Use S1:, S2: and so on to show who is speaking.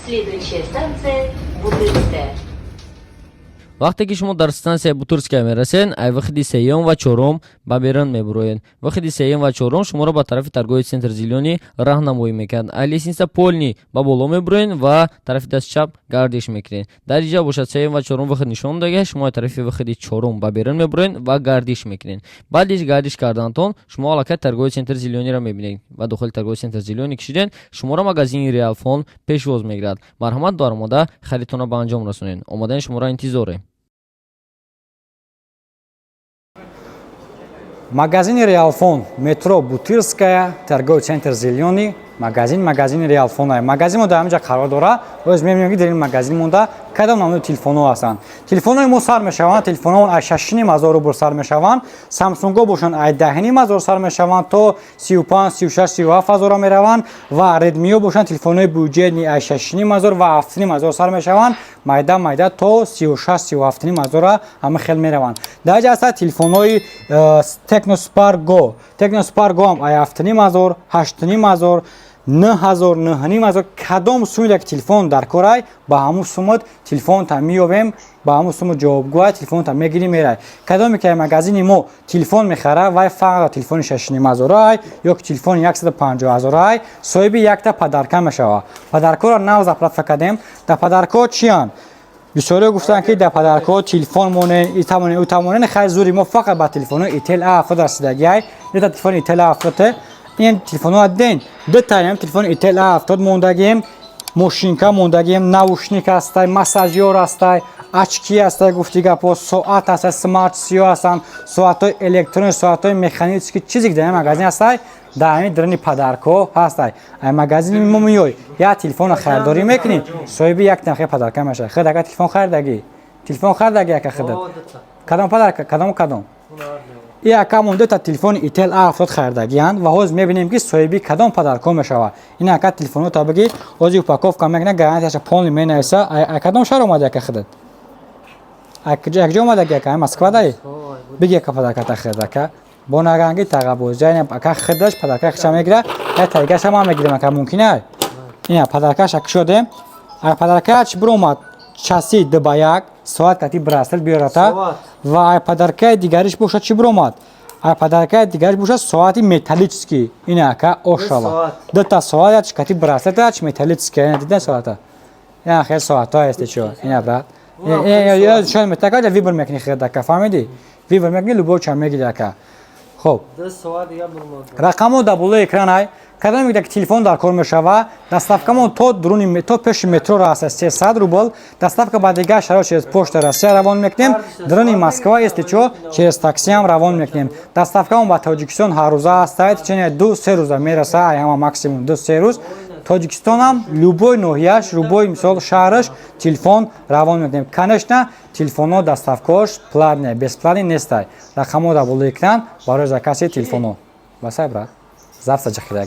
S1: Следующая станция – Бутырская.
S2: Вақте ки шумо дар стансияи Бутырская мерасед, ай выходи сеюм ва чорум ба берун мебуроед. Выходи сеюм ва чорум шуморо ба тарафи торговый центр «Зелёный» раҳнамоӣ мекунад. Ай лестница полный ба боло мебуроед ва тарафи дасти чап гардиш мекунед. Дар инҷа бошад, сеюм ва чорум выход нишон додага. Шумо тарафи выходи чорум ба берун мебуроед ва гардиш мекунед. Баъди гардиш кардантон шумо аллакай торговый центр «Зелёныйро» мебинед ва дохили торговый центр «Зелёный» кишиден, шуморо магазини «Реалфон» пешвоз мегирад. Марҳамат, даромада харидтонро ба анҷом расонед. Омадани шуморо интизорем.
S3: Магазини «Реалфон», метро Бутырская, торговый центр «Зелёный». Магазин, магазини «Реалфон». Магазин мо дар ҳаминҷа қарор дорад. Боз мебинем, ки дар ин магазин монда кадом намуди телефонҳо ҳастанд. Телефонҳои мо сар мешаванд, телефонҳо аз 6,5 ҳазор рубл сар мешаванд. Самсунго бошанд, аз 10,5 ҳазор сар мешаванд, то 35, 36, 37 ҳазора мераванд ва Редмио бошанд, телефонҳои бюджетный аз 6,5 ҳазор ва 7,5 ҳазор сар мешаванд, майда майда то 36, 37,5 ҳазора ҳама хел мераванд. Дар ҷа ҳастад телефонҳои Tecno Spark Go. Tecno Spark Go ҳам ай 7,5 ҳазор, 8,5 ҳазор, 9 ҳазор, 9,5 ҳазор. Кадом сумида ки телефон дар корай, ба ҳамун сумат телефонта меёбем, ба ҳамун сума ҷавобгӯ телефонта мегирӣ, мерай. Кадоме ки магазини мо телефон мехара, вай фақат телефони 6,5 ҳазорай ё ки телефони 150 ҳазорай, соҳиби якта подарка мешава. Подаркаро нав заправка кардем. Дар подаркаҳо чиянд? Бисёриҳо гуфтанд, ки дар подаркаҳо телефон монен, итамонен, утамонен. Хай, зури мо фақат ба телефоно Ител А70 расидагиай. Дута телефони Ител А70, ин телефонҳо ден, дутаям телефони Ител А70 мондагием, мошинка мондагием, наушник ҳастай, массажёр ҳастай, очки ҳастай, гуфти гапҳо, соат ҳастай, смарт сиё ҳастанд, соатҳои электронӣ, соатҳои механический. Чизе ки дар ин магазин ҳастай, дар ҳамин даруни подаркаҳо ҳастай. Ай магазини мо меёй, як телефонро харидорӣ мекунӣ, соҳиби як танхе подарка мешавад. Худ ака, телефон харидагӣ? Телефон харидагӣ, ака, худат? Кадом подарка, кадом, кадом? И акамон дута телефони Ител А70 харидагиянд ва ҳозир мебинем, ки соҳиби кадом подаркҳо мешавад. Ин ака, телефонҳо бигӣ, ҳозир упаковка мекунад, гарантияша полный менависа. Ай кадом шаҳр омади, ака, худат? Якҷо омадаги, ака? Москвадаи? Биги, ака, подарката худат, ака, бо наранги тағабозӣ. Ака худаш подарка хиша мегира, я тайгаша ман мегирам, ака, мумкин ай? Ина подаркаша кушодем. Ай подарка чи биромад? Часы ду ба як, соат кати браслет биёрата. Ва ай подаркаи дигариш бошад, чӣ биромад? Ай подаркаи дигариш бошад, соати металлический. Ина, ака, ошава, дута соат кати браслет, ач металлический. Ина, дидан соата? Ина хел соатҳо ҳасте чо. Ина, брат, шояд метака выбор мекунӣ хед, ака, фаҳмидӣ? Выбор мекунӣ, любой ча мегири, ака. Хоб, рақамҳо дар болои экран ай. Кадоме ки телефон дар кор мешава, доставкамон то дуруни, то пеши метро раста 300 рубл. Доставка ба дигар шаҳрҳо через Почта Россия равон мекунем. Дуруни Москва, если чо, через таксиам равон мекунем. Доставкамон ба Тоҷикистон ҳаррӯза ҳастад, течение 2-3 рӯза мераса, ай ҳама максимум 2-3 рӯз. Тоҷикистонам любой ноҳияш, любой, мисол, шаҳраш телефон равон мекунем. Конечно, телефонҳо доставкаош платный, бесплатный нестай. Рақамҳо дар болои экран барои закази телефонҳо. Басай, брат, завтра ҷахида.